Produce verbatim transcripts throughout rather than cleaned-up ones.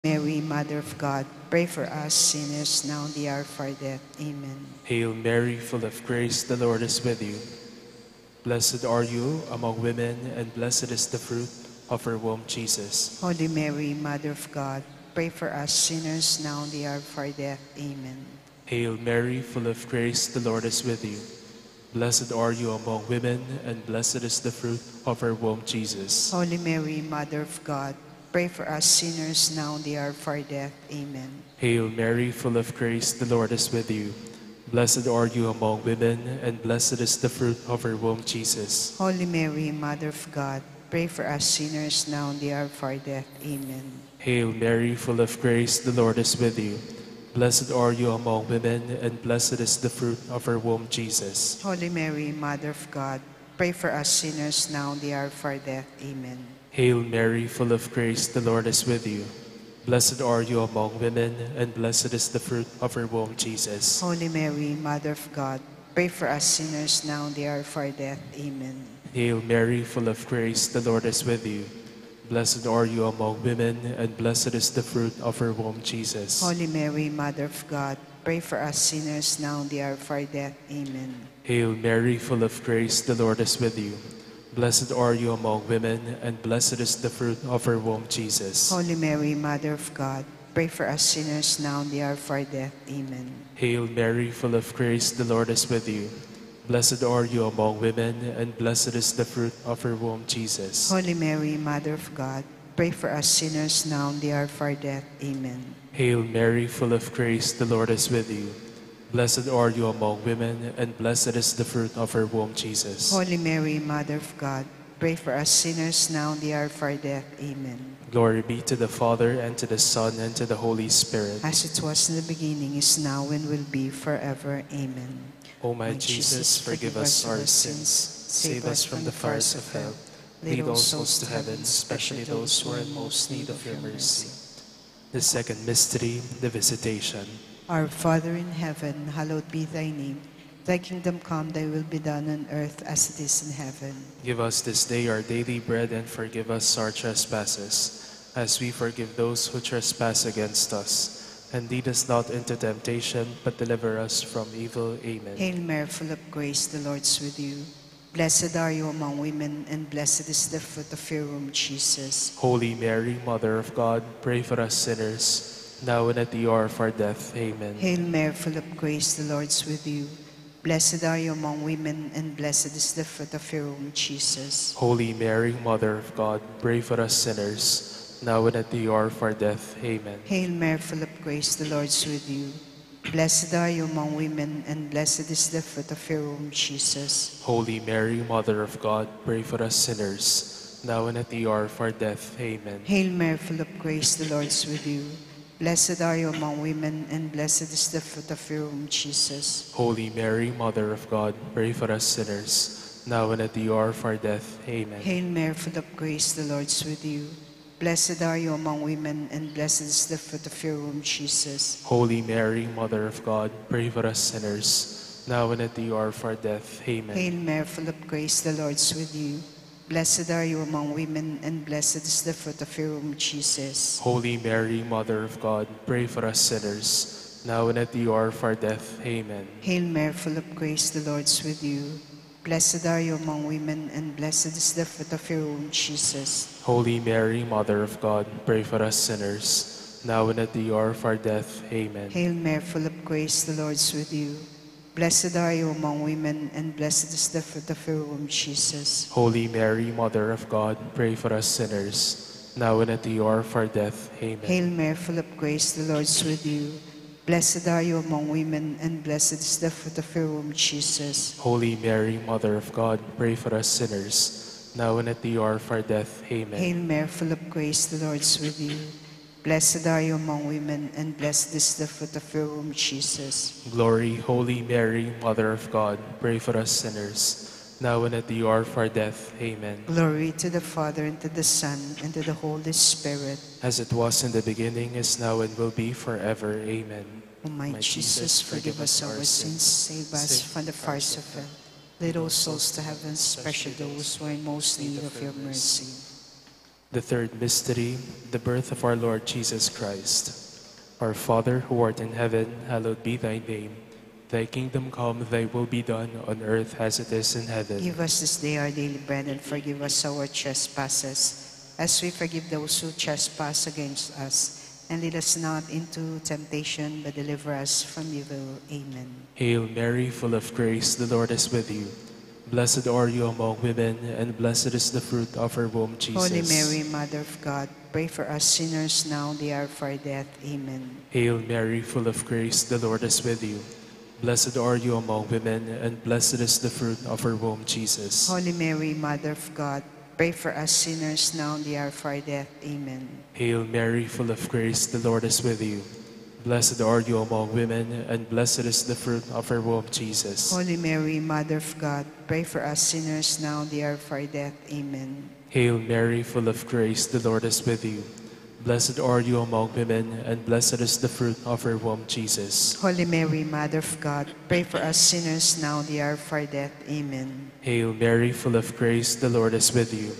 Mary, Mother of God, pray for us sinners now and the hour of our death. Amen. Hail Mary, full of grace, the Lord is with you. Blessed are you among women, and blessed is the fruit of your womb, Jesus. Holy Mary, Mother of God, pray for us sinners now and the hour of our death. Amen. Hail Mary, full of grace, the Lord is with you. Blessed are you among women, and blessed is the fruit of your womb, Jesus. Holy Mary, Mother of God, pray for us sinners now and the hour of our death. Amen. Hail Mary, full of grace, the Lord is with you. Blessed are you among women, and blessed is the fruit of your womb, Jesus. Holy Mary, Mother of God, pray for us sinners now and the hour of our death. Amen. Hail Mary, full of grace, the Lord is with you. Blessed are you among women, and blessed is the fruit of your womb, Jesus. Holy Mary, Mother of God, pray for us sinners now and the hour of our death. Amen. Hail Mary, full of grace, the Lord is with you. Blessed are you among women, and blessed is the fruit of your womb, Jesus. Holy Mary, Mother of God, pray for us sinners now and the hour of our death. Amen. Hail Mary, full of grace, the Lord is with you. Blessed are you among women, and blessed is the fruit of your womb, Jesus. Holy Mary, Mother of God, pray for us sinners now and the hour of our death. Amen. Hail Mary, full of grace, the Lord is with you. Blessed are you among women, and blessed is the fruit of your womb, Jesus. Holy Mary, Mother of God, pray for us sinners now and the hour of our death. Amen. Hail Mary, full of grace, the Lord is with you. Blessed are you among women, and blessed is the fruit of your womb, Jesus. Holy Mary, Mother of God, pray for us sinners now and the hour of our death. Amen. Hail Mary, full of grace, the Lord is with you. Blessed are you among women, and blessed is the fruit of your womb, Jesus. Holy Mary, Mother of God, pray for us sinners now and the hour of our death. Amen. Glory be to the Father, and to the Son, and to the Holy Spirit. As it was in the beginning, is now, and will be forever. Amen. O my Jesus, forgive us our sins, save us from the fires of hell, lead all souls to heaven, especially those who are in most need of your mercy. The second mystery, the visitation. Our Father in heaven, hallowed be thy name. Thy kingdom come, thy will be done on earth as it is in heaven. Give us this day our daily bread, and forgive us our trespasses, as we forgive those who trespass against us. And lead us not into temptation, but deliver us from evil. Amen. Hail Mary, full of grace, the Lord is with you. Blessed are you among women, and blessed is the fruit of your womb, Jesus. Holy Mary, Mother of God, pray for us sinners, now and at the hour of our death. Amen. Hail Mary, full of grace, the Lord is with you. Blessed are you among women, and blessed is the fruit of your womb, Jesus. Holy Mary, Mother of God, pray for us sinners, now and at the hour of our death. Amen. Hail Mary, full of grace, the Lord is with you. Blessed are you among women, and blessed is the fruit of your womb, Jesus. Holy Mary, Mother of God, pray for us sinners, now and at the hour of our death. Amen. Hail Mary, full of grace, the Lord is with you. Blessed are you among women, and blessed is the fruit of your womb, Jesus. Holy Mary, Mother of God, pray for us sinners, now and at the hour of our death. Amen. Hail Mary, full of grace, the Lord is with you. Blessed are you among women, and blessed is the fruit of your womb, Jesus. Holy Mary, Mother of God, pray for us sinners, now and at the hour of our death. Amen. Hail Mary, full of grace, the Lord is with you. Blessed are you among women, and blessed is the fruit of your womb, Jesus. Holy Mary, Mother of God, pray for us sinners, now and at the hour of our death. Amen. Hail Mary, full of grace, the Lord is with you. Blessed are you among women, and blessed is the fruit of your womb, Jesus. Holy Mary, Mother of God, pray for us sinners, now and at the hour of our death. Amen. Hail Mary, full of grace, the Lord is with you. Blessed are you among women, and blessed is the fruit of your womb, Jesus. Holy Mary, Mother of God, pray for us sinners, now and at the hour of our death. Amen. Hail Mary, full of grace, the Lord is with you. Blessed are you among women, and blessed is the fruit of your womb, Jesus. Holy Mary, Mother of God, pray for us sinners, now and at the hour of our death. Amen. Hail Mary, full of grace, the Lord is with you. Blessed are you among women, and blessed is the fruit of your womb, Jesus. Glory, Holy Mary, Mother of God, pray for us sinners, now and at the hour of our death. Amen. Glory to the Father, and to the Son, and to the Holy Spirit. As it was in the beginning, is now, and will be forever. Amen. O my Jesus, forgive us our sins, save us from the fires of hell. Lead all souls to heaven, especially those who are in most need of your mercy. The third mystery, the birth of our Lord Jesus Christ. Our Father, who art in heaven, hallowed be thy name. Thy kingdom come, thy will be done on earth as it is in heaven. Give us this day our daily bread, and forgive us our trespasses, as we forgive those who trespass against us. And lead us not into temptation, but deliver us from evil. Amen. Hail Mary, full of grace, the Lord is with you. Blessed are you among women, and blessed is the fruit of your womb, Jesus. Holy Mary, Mother of God, pray for us sinners now and the hour of our death. Amen. Hail Mary, full of grace, the Lord is with you. Blessed are you among women, and blessed is the fruit of your womb, Jesus. Holy Mary, Mother of God, pray for us sinners now and the hour of our death. Amen. Hail Mary, full of grace, the Lord is with you. Blessed are you among women, and blessed is the fruit of your womb, Jesus. Holy Mary, Mother of God, pray for us sinners now and the hour of our death. Amen. Hail Mary, full of grace, the Lord is with you. Blessed are you among women, and blessed is the fruit of your womb, Jesus. Holy Mary, Mother of God, pray for us sinners now and the hour of our death. Amen. Hail Mary, full of grace, the Lord is with you.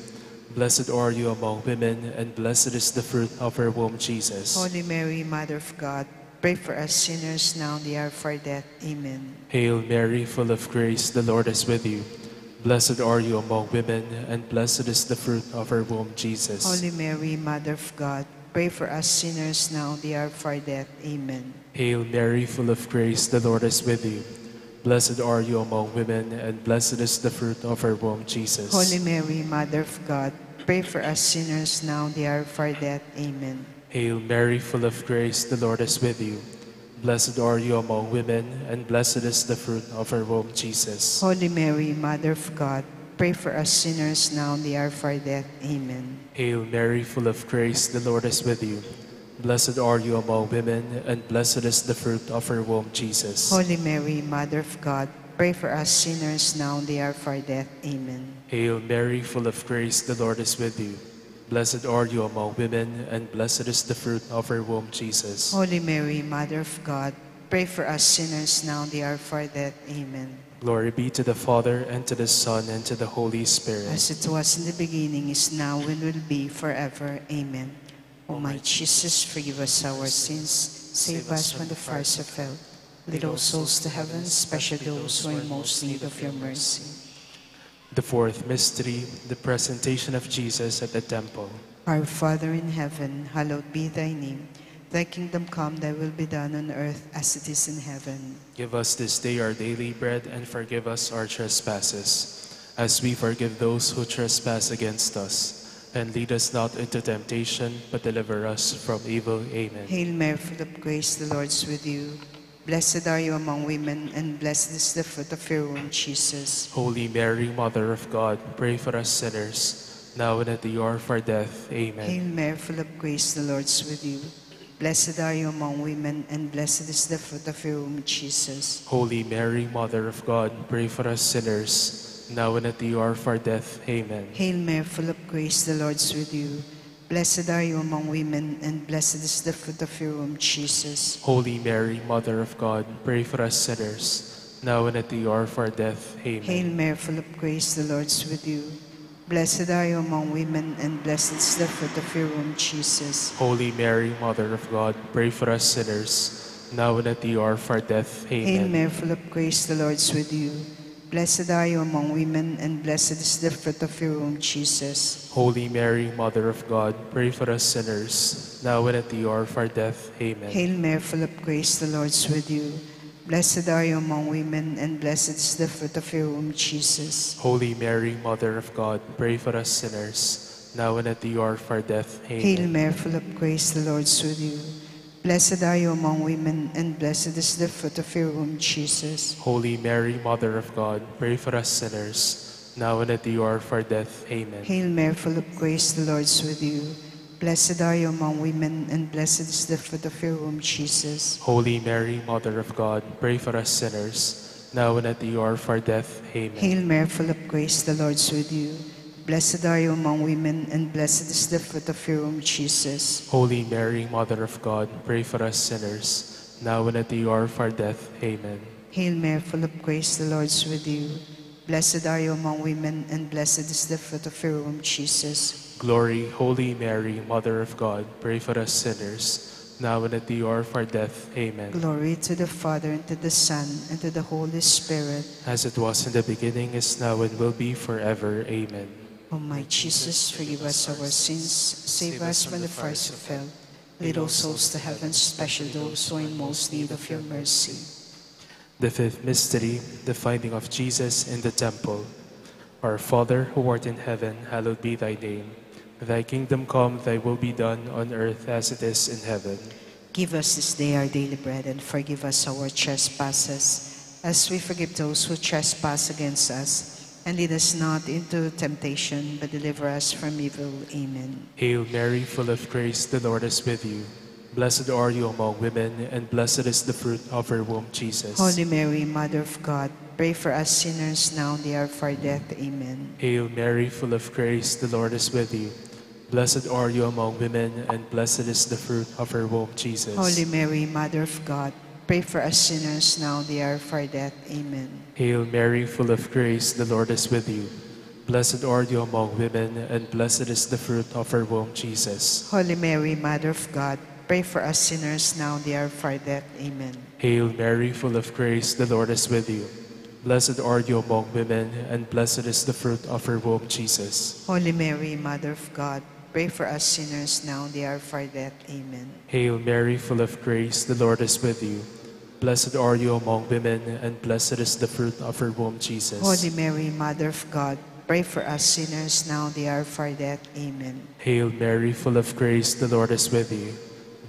Blessed are you among women, and blessed is the fruit of your womb, Jesus. Holy Mary, Mother of God, pray for us sinners now and the hour of our death. Amen. Hail Mary, full of grace, the Lord is with you. Blessed are you among women, and blessed is the fruit of your womb, Jesus. Holy Mary, Mother of God, pray for us sinners now and the hour of our death. Amen. Hail Mary, full of grace, the Lord is with you. Blessed are you among women, and blessed is the fruit of your womb, Jesus. Holy Mary, Mother of God, pray for us sinners now and the hour of our death. Amen. Hail Mary, full of grace, the Lord is with you. Blessed are you among women, and blessed is the fruit of your womb, Jesus. Holy Mary, Mother of God, pray for us sinners now and the hour of our death. Amen. Hail Mary, full of grace, the Lord is with you. Blessed are you among women, and blessed is the fruit of your womb, Jesus. Holy Mary, Mother of God, pray for us sinners now and the hour of our death. Amen. Hail Mary, full of grace, the Lord is with you. Blessed are you among women, and blessed is the fruit of your womb, Jesus. Holy Mary, Mother of God, pray for us sinners now and the hour of our death. Amen. Glory be to the Father, and to the Son, and to the Holy Spirit. As it was in the beginning, is now, and will be forever. Amen. O my Jesus, forgive us our sins, save us from the fires of hell, lead all souls to heaven, especially those who are in most need of your mercy. The fourth mystery, the presentation of Jesus at the temple. Our Father in heaven, hallowed be thy name. Thy kingdom come, thy will be done on earth as it is in heaven. Give us this day our daily bread, and forgive us our trespasses, as we forgive those who trespass against us. And lead us not into temptation, but deliver us from evil. Amen. Hail Mary, full of grace, the Lord is with you. Blessed are you among women, and blessed is the fruit of your womb, Jesus. Holy Mary, Mother of God, pray for us sinners, now and at the hour of our death. Amen. Hail Mary, full of grace, the Lord is with you. Blessed are you among women, and blessed is the fruit of your womb, Jesus. Holy Mary, Mother of God, pray for us sinners, now and at the hour of our death. Amen. Hail Mary, full of grace, the Lord is with you. Blessed are you among women, and blessed is the fruit of your womb, Jesus. Holy Mary, Mother of God, pray for us sinners, now and at the hour of our death. Amen. Hail Mary, full of grace, the Lord is with you. Blessed are you among women, and blessed is the fruit of your womb, Jesus. Holy Mary, Mother of God, pray for us sinners, now and at the hour of our death. Amen. Hail Mary, full of grace, the Lord is with you. Blessed are you among women, and blessed is the fruit of your womb, Jesus. Holy Mary, Mother of God, pray for us sinners, now and at the hour of our death. Amen. Hail Mary, full of grace, the Lord is with you. Blessed are you among women, and blessed is the fruit of your womb, Jesus. Holy Mary, Mother of God, pray for us sinners, now and at the hour of our death. Amen. Hail Mary, full of grace, the Lord is with you. Blessed are you among women, and blessed is the fruit of your womb, Jesus. Holy Mary, Mother of God, pray for us sinners, now and at the hour of our death. Amen. Hail Mary, full of grace, the Lord is with you. Blessed are you among women, and blessed is the fruit of your womb, Jesus. Holy Mary, Mother of God, pray for us sinners, now and at the hour of our death. Amen. Hail Mary, full of grace, the Lord is with you. Blessed are you among women, and blessed is the fruit of your womb, Jesus. Holy Mary, Mother of God, pray for us sinners, now and at the hour of our death. Amen. Hail Mary, full of grace, the Lord is with you. Blessed are you among women, and blessed is the fruit of your womb, Jesus. Glory, Holy Mary, Mother of God, pray for us sinners, now and at the hour of our death. Amen. Glory to the Father, and to the Son, and to the Holy Spirit. As it was in the beginning, is now, and will be forever. Amen. O my Jesus, forgive us our sins, save us from the fires of hell, lead all souls to heaven, especially those who are in most need of your mercy. The fifth mystery, the finding of Jesus in the temple. Our Father, who art in heaven, hallowed be thy name. Thy kingdom come, thy will be done on earth as it is in heaven. Give us this day our daily bread, and forgive us our trespasses, as we forgive those who trespass against us. And lead us not into temptation, but deliver us from evil. Amen. Hail Mary, full of grace, the Lord is with you. Blessed are you among women, and blessed is the fruit of your womb, Jesus. Holy Mary, Mother of God, pray for us sinners, now and the hour of our death. Amen. Hail Mary, full of grace, the Lord is with you. Blessed are you among women, and blessed is the fruit of your womb, Jesus. Holy Mary, Mother of God, pray for us sinners, now and the hour of our death. Amen. Hail Mary, full of grace, the Lord is with you. Blessed are you among women, and blessed is the fruit of your womb, Jesus. Holy Mary, Mother of God, pray for us sinners, now and the hour of our death. Amen. Hail Mary, full of grace, the Lord is with you. Blessed are you among women, and blessed is the fruit of your womb, Jesus. Holy Mary, Mother of God, pray for us sinners, now and the hour of our death. Amen. Hail Mary, full of grace, the Lord is with you. Blessed are you among women, and blessed is the fruit of your womb, Jesus. Holy Mary, Mother of God, pray for us sinners, now and the hour of our death. Amen. Hail Mary, full of grace, the Lord is with you.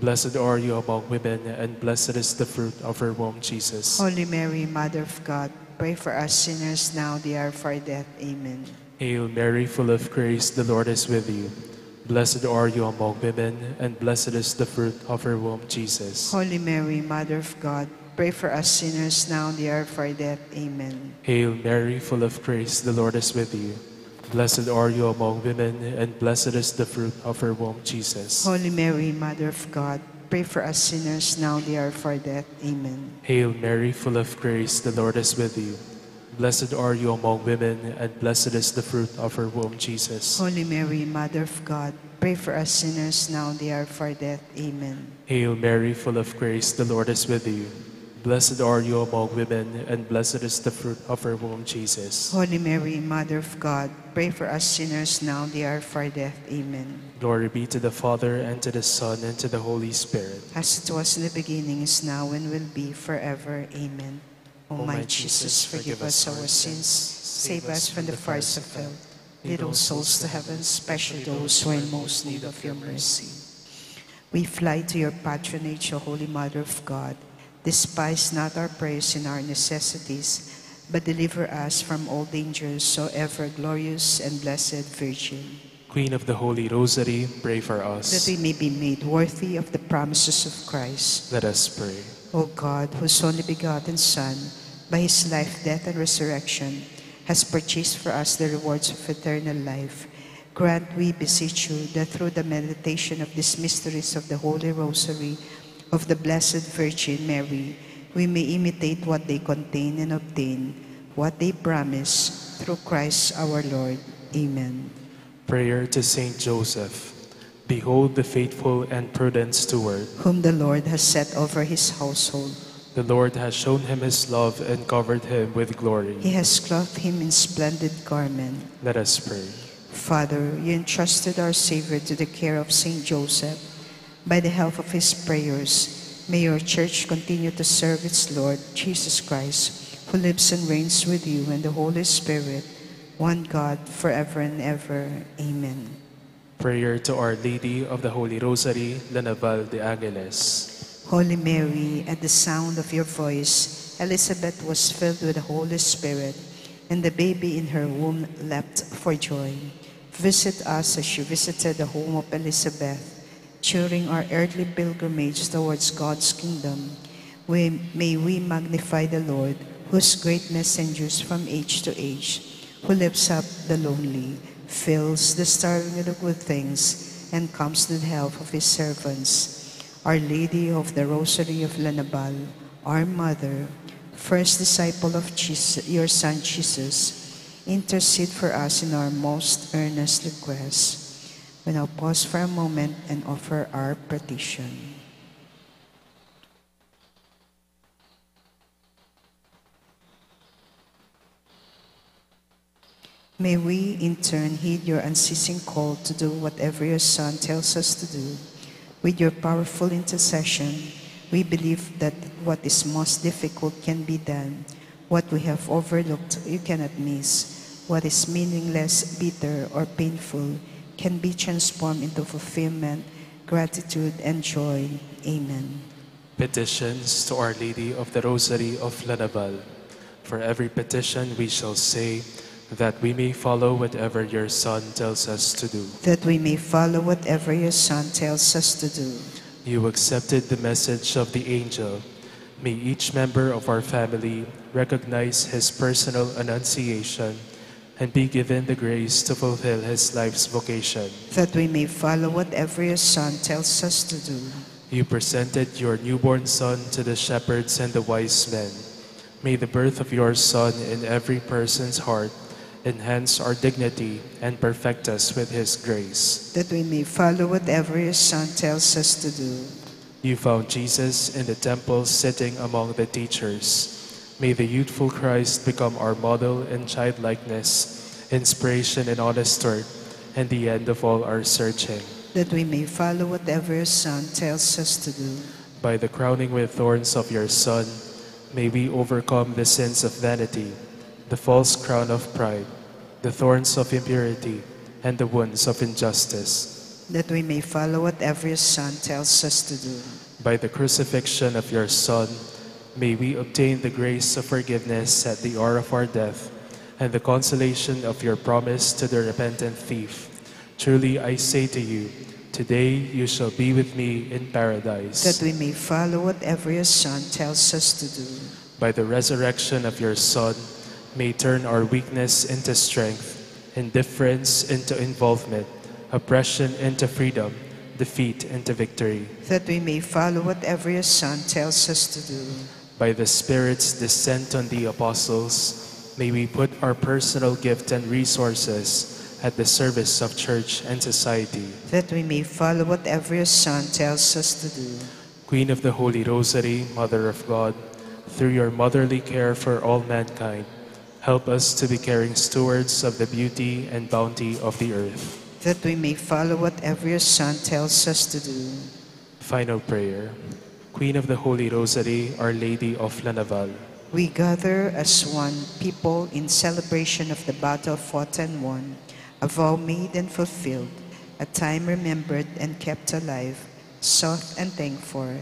Blessed are you among women, and blessed is the fruit of your womb, Jesus. Holy Mary, Mother of God, pray for us sinners, now and the hour of our death. Amen. Hail Mary, full of grace, the Lord is with you. Blessed are you among women, and blessed is the fruit of your womb, Jesus. Holy Mary, Mother of God, pray for us sinners, now and the hour of our death. Amen. Hail Mary, full of grace, the Lord is with you. Blessed are you among women, and blessed is the fruit of your womb, Jesus. Holy Mary, Mother of God, pray for us sinners, now and the hour of our death. Amen. Hail Mary, full of grace, the Lord is with you. Blessed are you among women, and blessed is the fruit of your womb, Jesus. Holy Mary, Mother of God, pray for us sinners, now and the hour of our death. Amen. Hail Mary, full of grace, the Lord is with you. Blessed are you among women, and blessed is the fruit of your womb, Jesus. Holy Mary, Mother of God, pray for us sinners, now and the hour of our death. Amen. Glory be to the Father, and to the Son, and to the Holy Spirit. As it was in the beginning, is now, and will be forever. Amen. O my Jesus, forgive us our sins, save us from the fires of hell, lead all souls to heaven, especially those who are in most need of your mercy. We fly to your patronage, O Holy Mother of God. Despise not our prayers and our necessities, but deliver us from all dangers, O ever glorious and blessed Virgin. Queen of the Holy Rosary, pray for us. That we may be made worthy of the promises of Christ. Let us pray. O God, whose only begotten Son, by his life, death, and resurrection, has purchased for us the rewards of eternal life, grant, we beseech you, that through the meditation of these mysteries of the Holy Rosary of the Blessed Virgin Mary, we may imitate what they contain and obtain what they promise, through Christ our Lord. Amen. Prayer to Saint Joseph. Behold the faithful and prudent steward, whom the Lord has set over his household. The Lord has shown him his love and covered him with glory. He has clothed him in splendid garment. Let us pray. Father, you entrusted our Savior to the care of Saint Joseph. By the help of his prayers, may your church continue to serve its Lord, Jesus Christ, who lives and reigns with you and the Holy Spirit, one God, forever and ever. Amen. Prayer to Our Lady of the Holy Rosary, La Naval de Angeles. Holy Mary, at the sound of your voice, Elizabeth was filled with the Holy Spirit, and the baby in her womb leapt for joy. Visit us as you visited the home of Elizabeth during our earthly pilgrimage towards God's kingdom. We, may we magnify the Lord, whose greatness endures from age to age, who lifts up the lonely, fills the starving with good things, and comes to the help of his servants. Our Lady of the Rosary of La Naval, our Mother, first disciple of Jesus, your Son Jesus, intercede for us in our most earnest request. We now pause for a moment and offer our petition. May we, in turn, heed your unceasing call to do whatever your Son tells us to do. With your powerful intercession, we believe that what is most difficult can be done. What we have overlooked, you cannot miss. What is meaningless, bitter, or painful can be transformed into fulfillment, gratitude, and joy. Amen. Petitions to Our Lady of the Rosary of La Naval. For every petition we shall say, that we may follow whatever your Son tells us to do. That we may follow whatever your Son tells us to do. You accepted the message of the angel. May each member of our family recognize his personal annunciation and be given the grace to fulfill his life's vocation. That we may follow whatever your Son tells us to do. You presented your newborn Son to the shepherds and the wise men. May the birth of your Son in every person's heart enhance our dignity and perfect us with his grace. That we may follow whatever your Son tells us to do. You found Jesus in the temple sitting among the teachers. May the youthful Christ become our model in childlikeness, inspiration in honest work, and the end of all our searching. That we may follow whatever your Son tells us to do. By the crowning with thorns of your Son, may we overcome the sins of vanity, the false crown of pride, the thorns of impurity, and the wounds of injustice. That we may follow whatever your Son tells us to do. By the crucifixion of your Son, may we obtain the grace of forgiveness at the hour of our death, and the consolation of your promise to the repentant thief. Truly I say to you, today you shall be with me in paradise. That we may follow whatever your Son tells us to do. By the resurrection of your Son, may turn our weakness into strength, indifference into involvement, oppression into freedom, defeat into victory. That we may follow whatever your Son tells us to do. By the Spirit's descent on the apostles, may we put our personal gift and resources at the service of church and society. That we may follow whatever your Son tells us to do. Queen of the Holy Rosary, Mother of God, through your motherly care for all mankind, help us to be caring stewards of the beauty and bounty of the earth. That we may follow whatever your Son tells us to do. Final prayer. Queen of the Holy Rosary, Our Lady of La Naval. We gather as one people in celebration of the battle fought and won, a vow made and fulfilled, a time remembered and kept alive, sought and thanked for,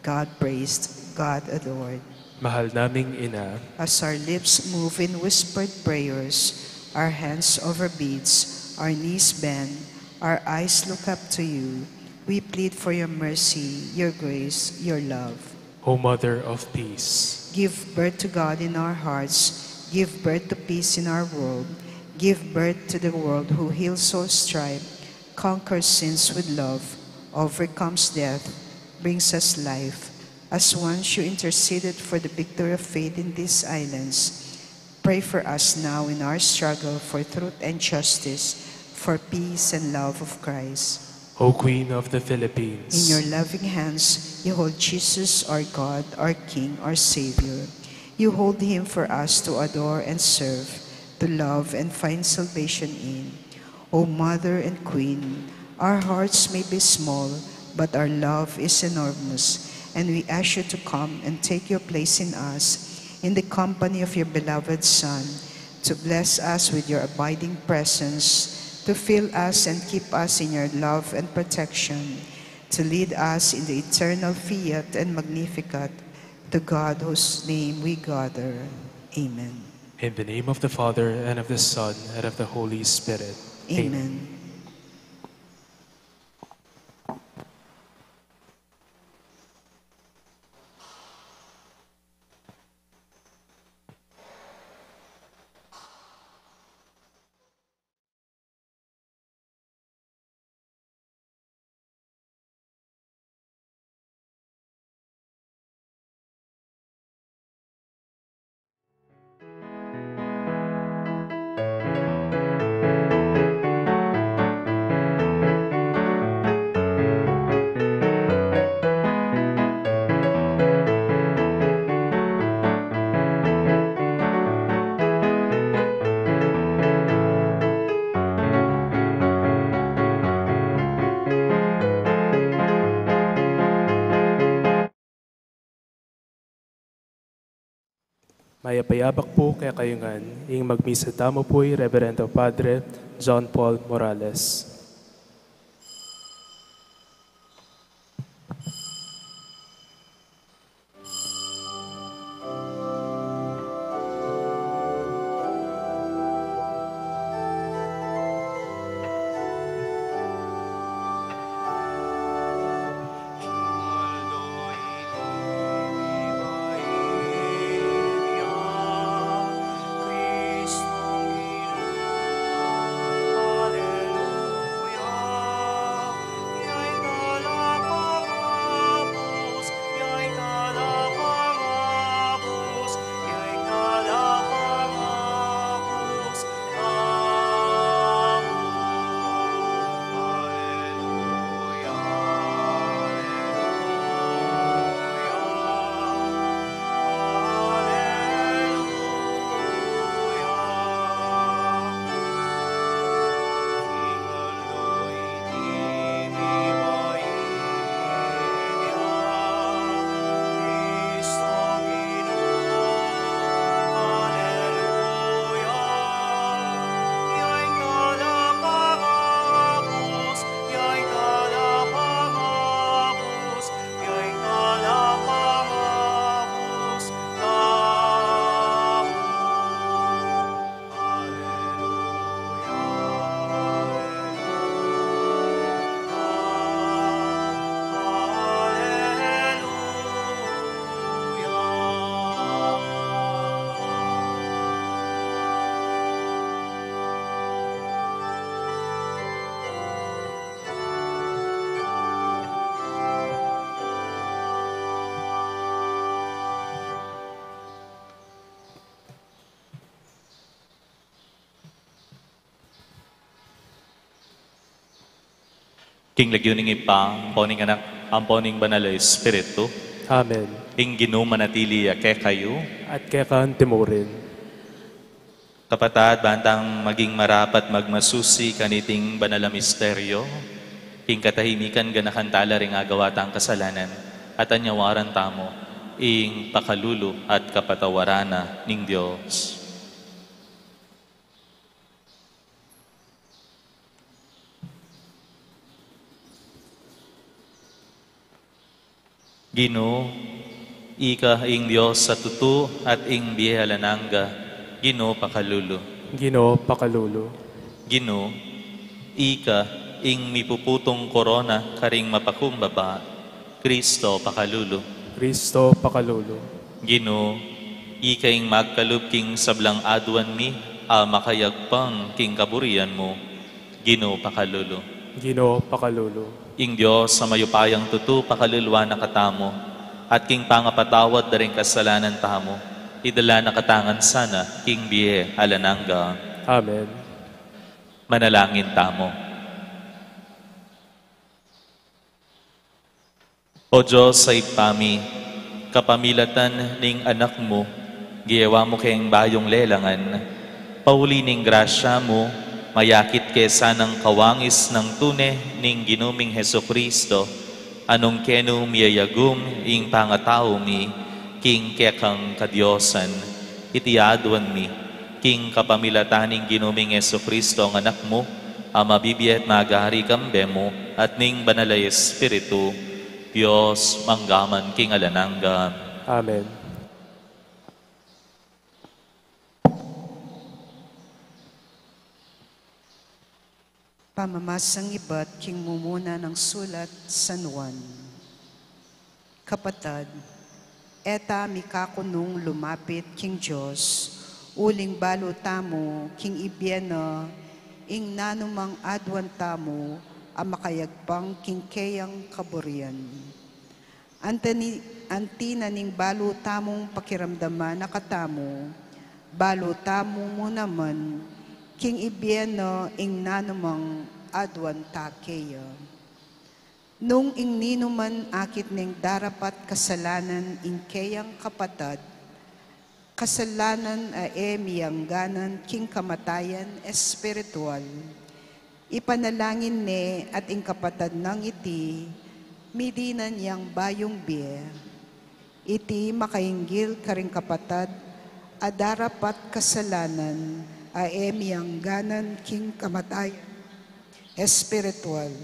God praised, God adored. Mahal naming Ina. As our lips move in whispered prayers, our hands over beads, our knees bend, our eyes look up to you, we plead for your mercy, your grace, your love. O Mother of Peace. Give birth to God in our hearts. Give birth to peace in our world. Give birth to the world who heals all strife, conquers sins with love, overcomes death, brings us life. As once you interceded for the victory of faith in these islands, pray for us now in our struggle for truth and justice, for peace and love of Christ. O Queen of the Philippines. In your loving hands, you hold Jesus, our God, our King, our Savior. You hold him for us to adore and serve, to love and find salvation in. O Mother and Queen, our hearts may be small, but our love is enormous, and we ask you to come and take your place in us, in the company of your beloved Son, to bless us with your abiding presence, to fill us and keep us in your love and protection, to lead us in the eternal Fiat and Magnificat, to God whose name we gather. Amen. In the name of the Father, and of the Son, and of the Holy Spirit. Amen. Amen. Mayap a abak pu kekayu ngan. Ing magmisa tamu pu i Reverendo Padre John Paul Morales. King lagyu ning Ibpa, ampo ning Anak, ampo ning Banal a Espiritu. Amen. Ing Ginu manatili ya kekayu. At keka naman murin. Kapatad, bantang maging marapat magmasusi kaniting banal a misteryo, king katahimikan ganakan tala ring agawa tang kasalanan, at anyawaran tamu ing pakalulu at kapatawaran na ning Dios. Ginu, ika ing Dios a tutu at ing bie alang angga. Ginu, pakalulu. Ginu, pakalulu. Ginu, ika ing mipuputung korona karing mapakumbaba. Kristo, pakalulu. Kristo, pakalulu. Ginu, ika ing magkalub king sablang aduan mi a makayagpang king kaburian mu. Ginu, pakalulu. Ginu, pakalulu. Ing Dios a mayupayang tutu pakaluluan na katamu, at king pangapatawad da ring kasalanan tamu, idala na katamu ngan sana king bie alang angga. Amen. Manalangin tamu. O Dios a Ibpa mi, kapamilatan ning Anak mu, gewa mu keng bayung lelangan, pauli ning grasya mu, mayakit ke sanang kawangis nang tune ning Ginu ming Jesucristo, a nung kenu miyayagum ing pangatau mi king kekang kadiosan. Iti aduan mi, king kapamilatan ning Ginu ming Jesucristo a Anak mu, a mabibie at magari kambe mu, at ning Banal a Espiritu, Dios, mangga man king alang angga. Amen. Pamamasang ibat king mumuna nang sulat San Juan. Kapatad, e ta mikakunung lumapit king Dios, uling balu tamu king ibie na ing nanumang aduan tamu a makayagpang king keyang kaburian. Anti na ni-, anti na ning balu tamung pakiramdaman na katamu, balu tamu mu naman king ibie na ing nanumang aduan ta keya. Nung ing ninuman akit neng darapat kasalanan ing keyang kapatad, kasalanan a e miyangganan king kamatayan espiritual, ipanalangin ne at ing kapatad nang iti, midinan yang bayung bie. Iti makainggil karing kapatad a darapat kasalanan a e miyangganan king kamatayan espiritual.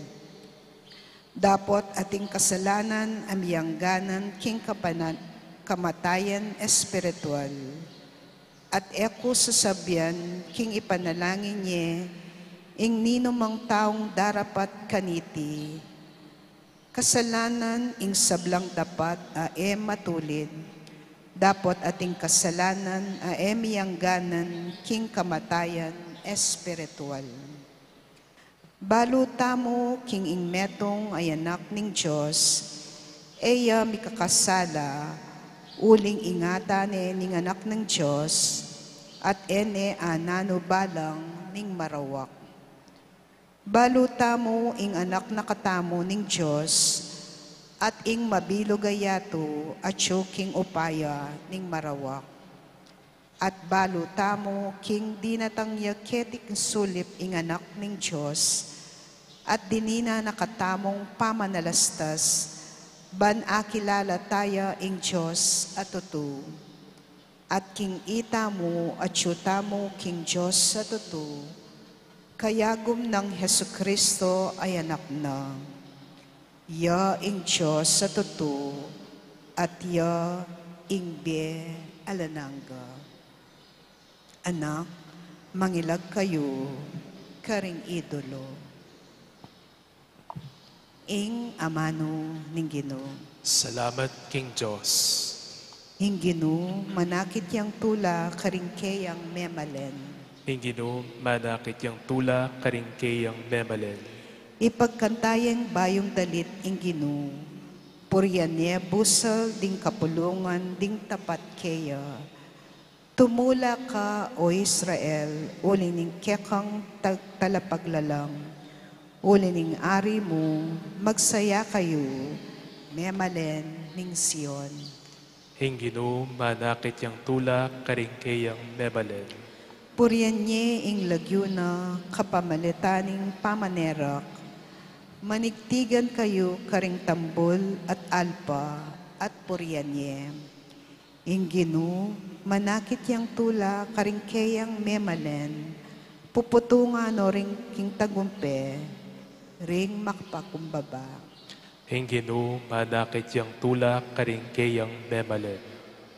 Dapot ating kasalanan a miyangganan king kapanan-, kamatayan espiritual. At e ku sasabian king ipanalangin ye ing ninumang taung darapat kaniti. Kasalanan ing sablang dapat a e matulid, dapot ating kasalanan a e miyangganan king kamatayan espiritual. Balu tamu king ing metung a Anak ning Dios, e ya mikakasala, uling ingatan ne ning Anak ning Dios, at e ne ananu balang ning marawak. Balu tamu ing anak na katamu ning Dios, at ing mabilug a yatu atyu king upaya ning marawak. At balu tamu king dinatang ya keti king sulip ing Anak ning Dios, at dinina na katamung pamanalastas, ban akilala taya ing Dios a tutu. At king ita mu, atyu tamu king Dios a tutu, kayagum nang Jesucristo a Anak na. Ya ing Dios a tutu, at ya ing bie alang angga. Anak, mangilag kayu karing idolo. Ing amanu ning Ginu. Salamat king Dios. Ing Ginu manakit yang tula karing keyang memalen. Ing Ginu manakit yang tula karing keyang memalen. Ipagkanta yeng bayung dalit ing Ginu. Purian ye busal ding kapulungan ding tapat keya. Tumula ka, O Israel, uli ning kekang tag-, talapaglalang, uli ning ari mu, magsaya kayu, memalen ning Sion. Ing Ginu manakit yang tula karing keyang memalen. Purian ye ing lagyu na kapamilatan ning pamanerak. Manigtigan kayu karing tambul at alpa at purian ye. Ing Ginu manakit yang tula karing keyang memalen, puputungan no ring king tagumpe ring makapakumbaba. Ing Ginu manakit yang tula karing keyang memalen.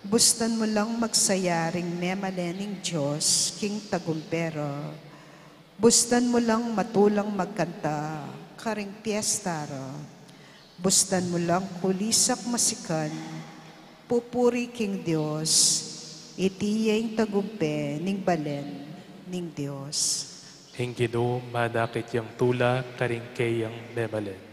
Bustan mu lang magsaya ring memalen ning Dios king tagumpe ra. Bustan mu lang matulang magkanta karing piesta ra. Bustan mu lang kulisak masikan, pupuri king Dios, iti ya ing tagumpe ning balen ning Dios. Ing Ginu manakit yang tula karing keyang memalen.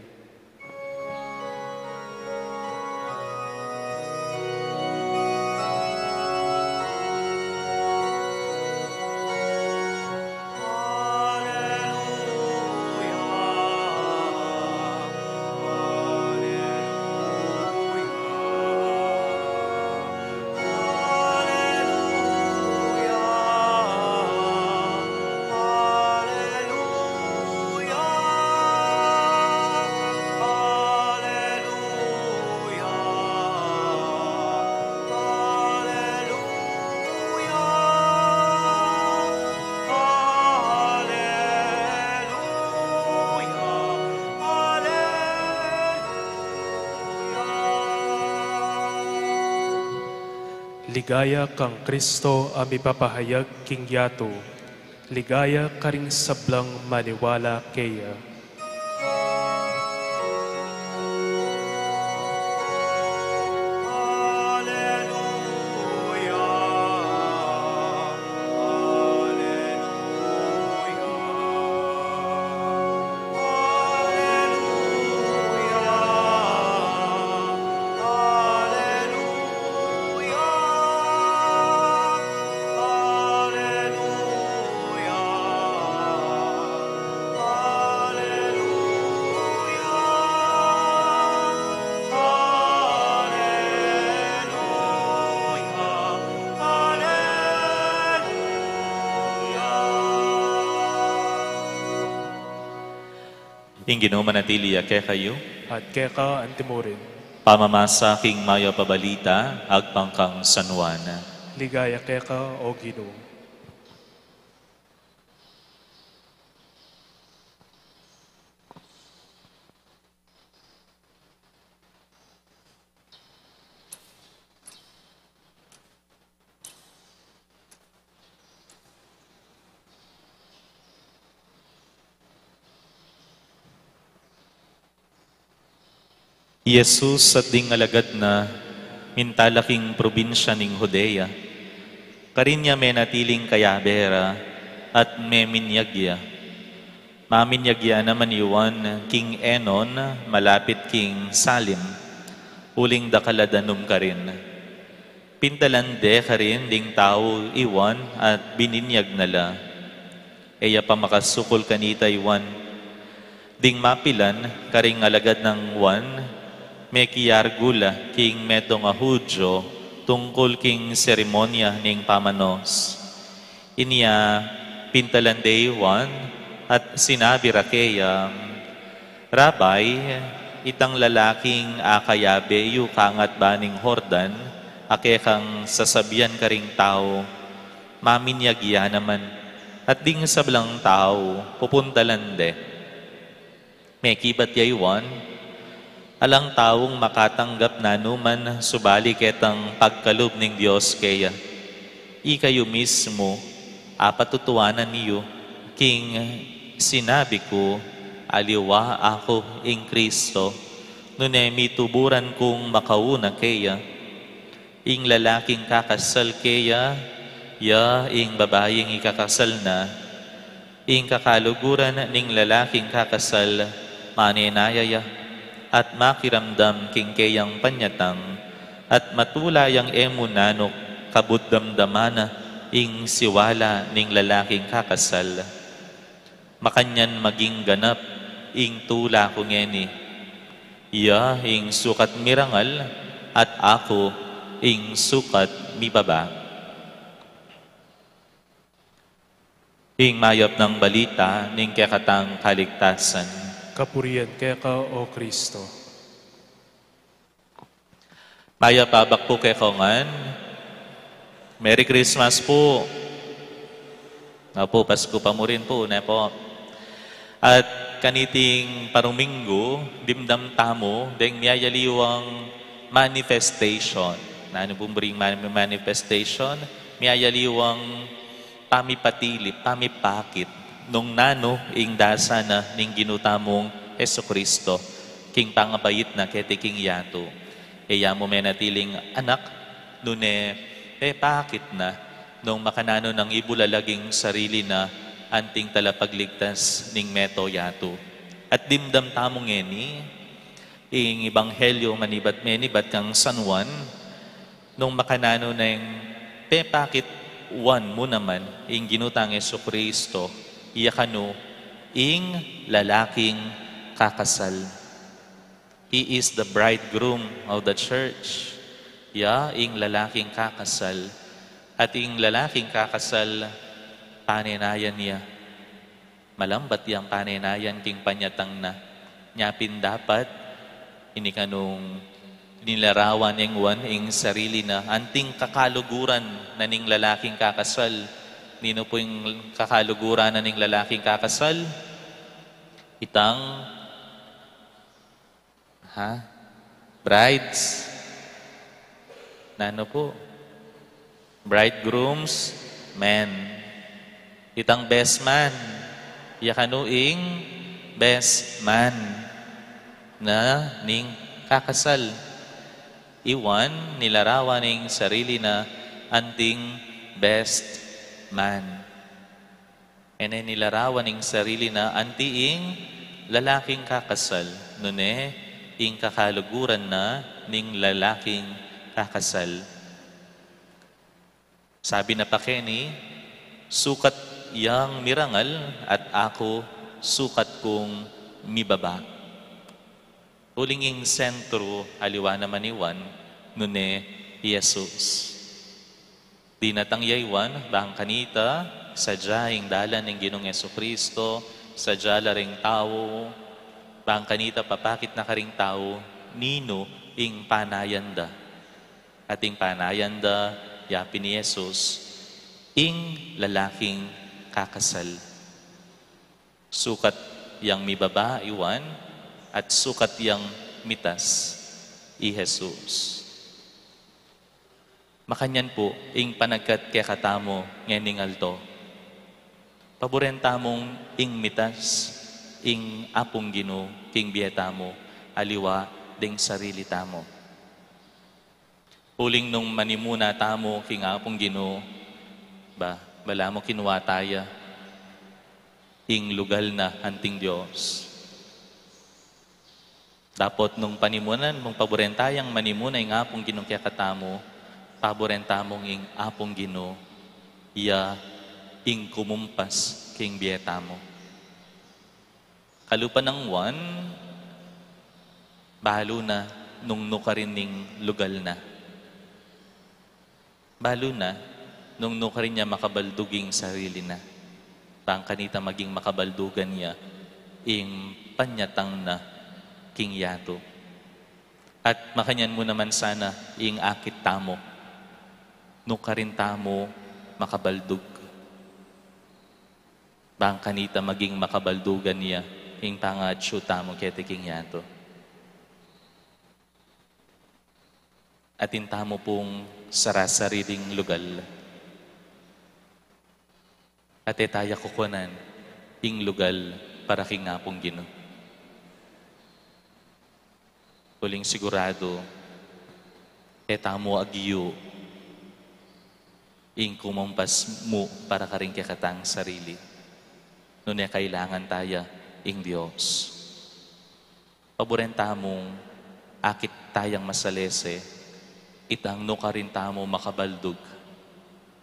Ligaya kang Kristo a mipapahayag king yatu. Ligaya karing sablang maniwala keya. Ing Ginu manatili ya kekayu. At keka antimurin. Pamamasa king mayap a balita agpang kang San Juan. Ligaya keka, O Ginu. I Jesus at ding alagad na, minta la king probinsya ning Judea. Karin ya menatiling kayabe ra, at meminyag ya. Maminyag ya naman i Juan king Enon, malapit king Salim, uling dakal a danum karin. Pintalan de karin ding tau i Juan at bininyag na la. E ya pa makasukul kanita i Juan. Ding mapilan karing alagad nang Juan, mekiargu la king metung a Judio tungkul king seremonya ning pamanos. Inya pintalan de i Juan at sinabi ra keya, "Rabbi, itang lalaking akayabe yu kangatba ning Jordan, a kekang sasabian karing tau, maminyag ya naman, at ding sablang tau pupuntalan de." Mekibat ya i Juan, "Alang taung makatanggap nanuman subali ketang pagkalub ning Dios keya. Ikayu mismu, apatutuanan yu king sinabi ku, aliwa aku ing Kristo, nune mituburan kung makauna keya. Ing lalaking kakasal keya, ya ing babaing ikakasal na. Ing kakaluguran ning lalaking kakasal, manenaya ya, at makiramdam king keyang panyatang, at matula yang e mu nanuk kabud damdaman na ing siwala ning lalaking kakasal. Makanyan maging ganap ing tula ku ngeni. Iya ing sukat mirangal, at aku ing sukat mibaba." Ing mayap nang balita ning kekatang kaligtasan. Kapurian keka, O Kristo. Mayap a abak pu kekongan. Merry Christmas pu. Nga pu, Pasku pa mu rin pu, ne pu. At kaniting paruminggu, dimdam tamu deng miyayaliwang manifestation. Nanu pung buring mani-, manifestation? Miyayaliwang pamipatili, pamipakit nung nanu ing dasan na ning Ginu tamung Jesucristo king pangabait na keti king yatu. E ya mu menatiling anak, nune pepakit na nung makananu nang ibulalag ing sarili na anting talapagligtas ning meto yatu. At dimdam tamu ngeni ing ebanghelyo manibat-menibat kang San Juan, nung makananu neng pepakit Juan mu naman ing Ginu tang Jesucristo, iya kanu ing lalaking kakasal. He is the bridegroom of the church. Ya ing lalaking kakasal. At ing lalaking kakasal, panenayan ya. Malambat yang panenayan king panyatang na. Nya pin dapat, ini kanung nilarawan neng Juan ing sarili na anting kakaluguran na ning lalaking kakasal. Ninu pu ing kakaluguran na ning lalaking kakasal? Itang Ha? Brides. Nanu pu? Bridegrooms, men. Itang best man. Ya kanu ing best man na ning kakasal. I Juan, nilarawan ing sarili na anting best man. E ne nilarawan ing sarili na anti ing lalaking kakasal, nune ing kakaluguran na ning lalaking kakasal. Sabi na pa keni, "Sukat yang mirangal at aku sukat kung mibaba." Uling ing sentru, aliwa naman i Juan, nune i Jesus. Dinatang ya i Juan bang kanita, sadya ing dalan ning Ginung Jesucristo, sadya la ring tau, bang kanita papakit na karing tau ninu ing panayan da. At ing panayan da, yapin i Jesus, ing lalaking kakasal. Sukat yang mibaba i Juan, at sukat yang mitas i Jesus. Makanyan pu, ing panagkat kekatamu ngening aldo, paburen tamung ing mitas ing Apung Ginu king bie tamu, aliwa ding sarili tamu. Uling nung manimuna tamu king Apung Ginu, ba, balamu kinua ta ya ing lugal na anting Dios. Dapot nung panimunan mung paburen tayang manimuna ing Apung Ginu kekatamu, paburen tamung ing Apung Ginu ya ing kumumpas king bie tamu. Kalupa nang Juan, balu na nung nukarin ing lugal na. Balu na nung nukarin ya makabaldug ing sarili na, bang kanita maging makabaldugan ya ing panyatang na king yatu. At makanyan mu naman sana ing akit tamu, nukarin tamu makabaldug, bang kanita maging makabaldugan ya ing pangaatsu tamu keti king yatu. Atin tamu pung sarasariling lugal. At e taya kukunan ing lugal para king Apung Ginu. Uling siguradu, e tamu agiyu ing kumumpas mu para karing kekatang sarili. Nune kailangan taya ing Dios. Paburen tamung akit tayang masalese, itang nukarin tamu makabaldug,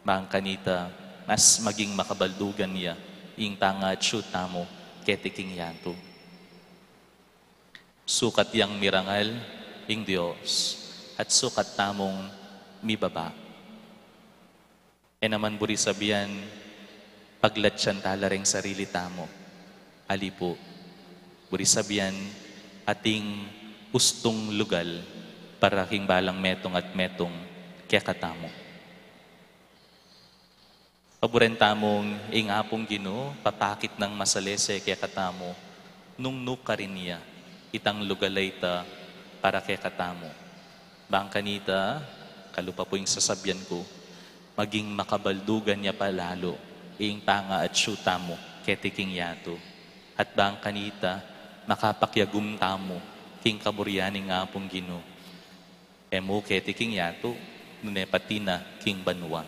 bang kanita mas maging makabaldugan ya ing pangaatsu tamu keti king yatu. Sukat yang mirangal ing Dios, at sukat tamung mibaba. E naman buri sabian, paglatsan tala reng sarili tamu. Ali pu, buri sabian, ating ustung lugal para king balang metung at metung kekatamu. Paburen tamung ing Apung Ginu papakit nang masalese kekatamu nung nukarin ya itang lugal a ita para kekatamu. Bang kanita, kalupa pu ing sasabian ku, maging makabaldugan ya pa lalu ing pangaatsu tamu keti king yatu. At bang kanita, makapakiagum tamu king kaburian ning Apung Ginu. E mu keti king yatu, nune pati na king banua.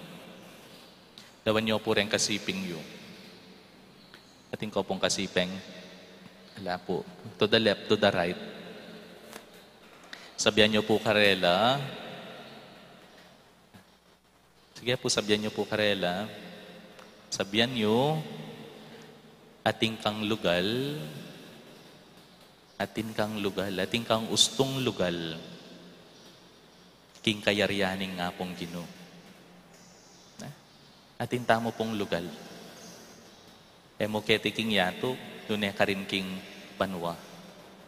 Lawan yu pu reng kasiping yu. Atin ko pung kasiping. Ala pu. To the left, to the right. Sabian yu pu karela. Sige pu, sabian yu pu karela. Sabian yu, atin kang lugal, atin kang lugal, atin kang ustung lugal king kayarian ning Apung Ginu. Atin tamu pung lugal. E mu keti king yatu, nune karin king banua.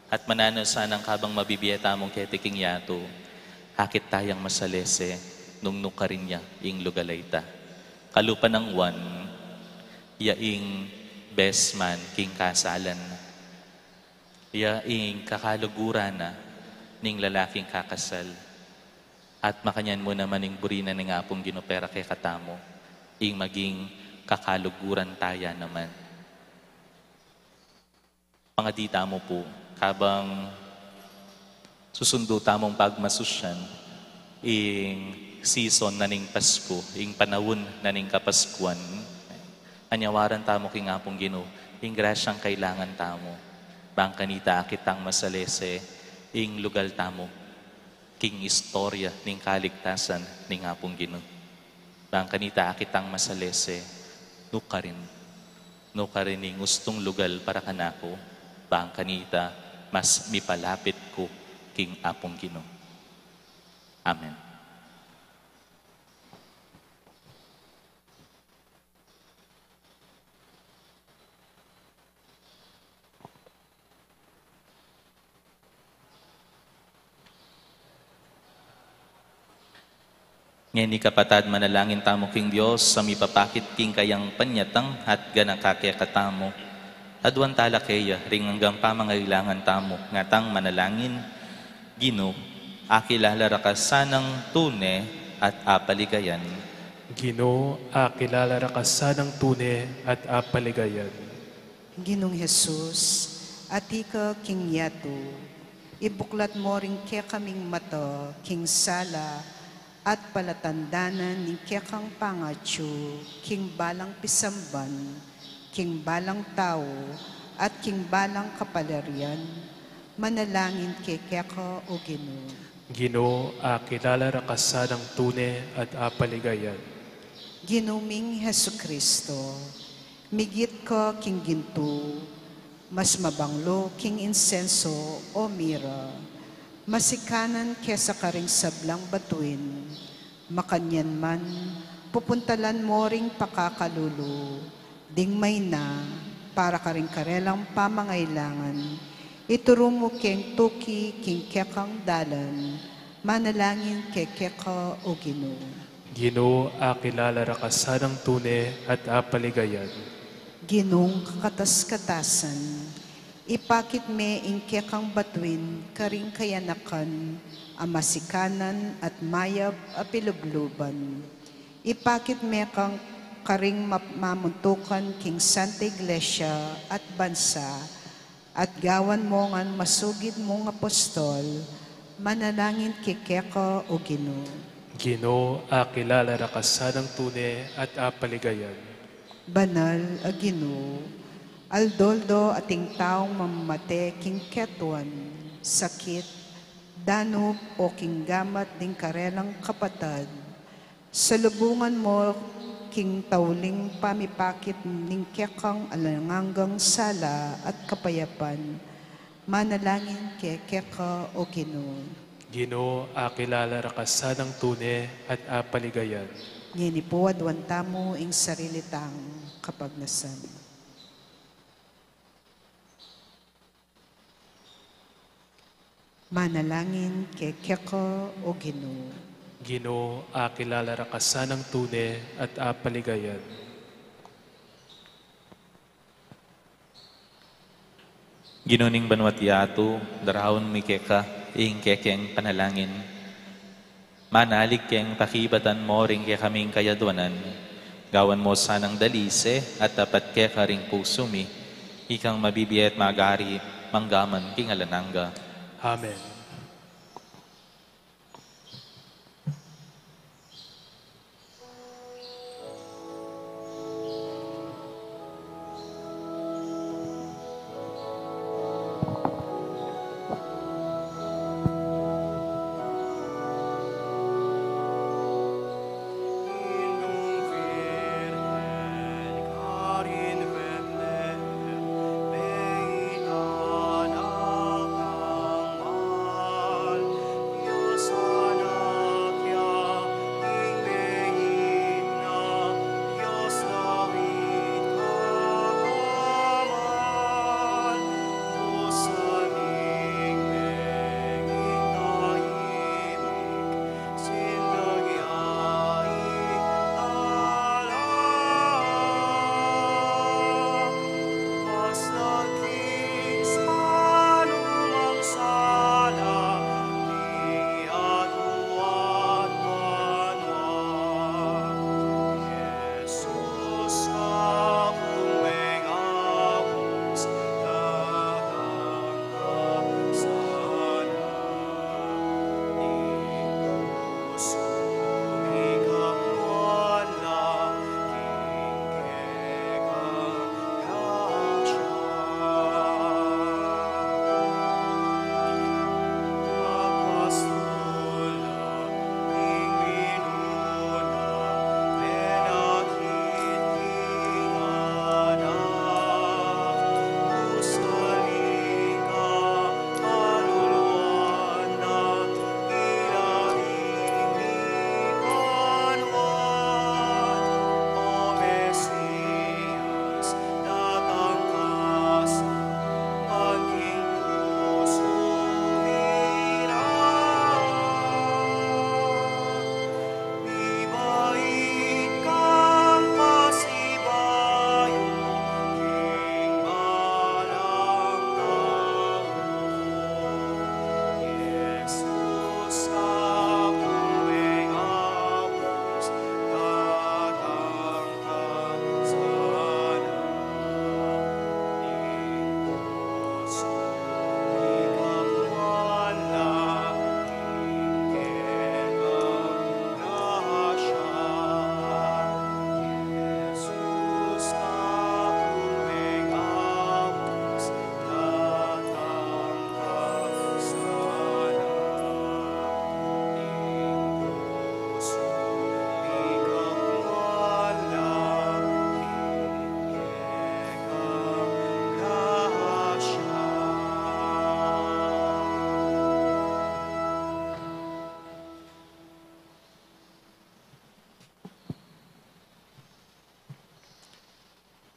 At mananu sanang kabang mabibie tamung keti king yatu, akit tayang masalese nung nukarin ya ing lugal a ita. Kalupa nang Juan, ya ing best man king kasalan. Ya ing kakaluguran na ning lalaking kakasal. At makanyan mu naman ing buri na ning Apung Ginu para kekatamu, ing maging kakaluguran taya naman. Pangadi tamu pu, kabang susundu tamung pagmasusyan ing season na ning Pasku, ing panaun na ning Kapaskuan, anyawaran tamu king Apung Ginu ing grasyang kailangan tamu, bang kanita akit tang masalese ing lugal tamu king istorya ning kaligtasan ning Apung Ginu. Bang kanita akit tang masalese, nukarin, nukarin ing ustung lugal para kanaku, bang kanita mas mipalapit ku king Apung Ginu. Amen. Ngeni kapatad, manalangin tamu king Dios, a mipapakit king kayang panyatang at ganaka kekatamu. Aduan tala keya ring anggang pamangailangan tamu, ngatang manalangin. Ginu, akilala ra ka sanang tune at apaligayan. Ginu, akilala ra ka sanang tune at apaligayan. Ginung Jesus, atiu ka king yatu, ibuklat mo ring kekaming mata king sala at palatandanan ning kekang pangatyu king balang pisamban, king balang tau, at king balang kapalarian. Manalangin ke keka, O Ginu. Ginu, akilala ra ka sanang tune at apaligayan. Ginu ming Jesucristo, migit ka king gintu, mas mabanglo king insenso o mira, masikanan kesa karing sablang batuin, makanyan man, pupuntalan mo ring pakakalulu ding maina para karing karelang pamangailangan. Ituru mu keng tuki king kekang dalan, manalangin ke keka, O Ginu. Ginu, akilala ra ka sanang tune at apaligayan. Ginung kakatas-katasan, ipakit me ing kekang batuin karing kayanakan a masikanan at mayap a pilubluban. Ipakit me kang karing map-, mamuntukan king Santa Iglesia at bansa, at gawan mo ngan masugid mung apostol. Manalangin ke keka, O Ginu. Ginu, akilala ra ka sanang tune at apaligayan. Banal a Ginu, aldo-aldo ating taung mamamate king ketuan, sakit, danup o king gamat ding karelang kapatad, salubungan mo king tauling pamipakit ning kekang alang anggang sala at kapayapan. Manalangin ke keka, O Ginu. Ginu, akilala ra ka sanang tune at apaligayan. Ngeni pu aduan tamu ing sarili tang kapagnasan. Manalangin ke keka, O Ginu. Ginu, akilala ra ka sanang tune at apaligayan. Ginu ning banua't yatu, daraun mi keka ing kekeng panalangin. Manalig keng pakibatan mo ring kekaming kayaduanan. Gawan mo sanang dalise at tapat keka ring pusu mi, ikang mabibie at magari manggaman king alang angga. Amen.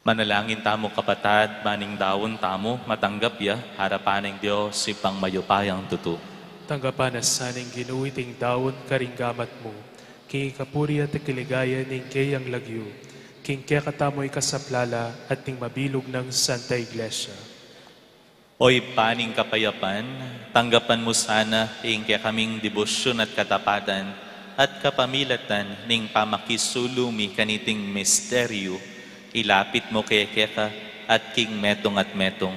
Manalangin tamu, kapatad, ban ing daun tamu matanggap ya arapan ning Dios, Ibpang mayupayang tutu. Tanggapan na sa ning Ginu iting daun karing gamat mu, king ikapuri at ikiligaya ning keyang lagyu, king kekatamu ikasaplala at ning mabilug nang Santa Iglesia. O Ibpa ning kapayapan, tanggapan mu sana ing kekaming debosyun at katapatan, at kapamilatan ning pamakisulu mi kaniting misteryu, ilapit mu ke keka at king metung at metung.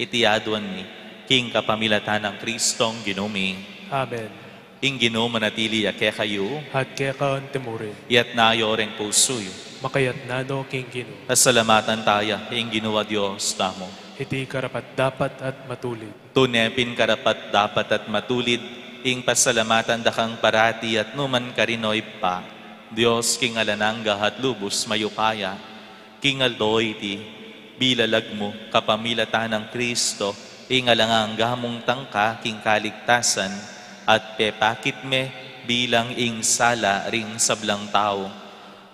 Iti aduan mi king kapamilatan nang Kristong Ginu mi. Amen. Ing Ginu manatili ya kekayu. At keka antimurin. Iyatas yu reng pusu yu. Makayatas no king Ginu. Pasalamatan taya ing Ginu a Dios tamu. Iti karapat-dapat at matulid. Tune pin karapat-dapat at matulid ing pasalamatan da kang parati at nukarin man, O Ibpa, Dios king alang angga at lubus mayupaya. King aldo iti, bilalag mu kapamilatan nang Kristo ing alang angga mung tangka king kaligtasan, at pepakit me bilang ing sala ring sablang tau.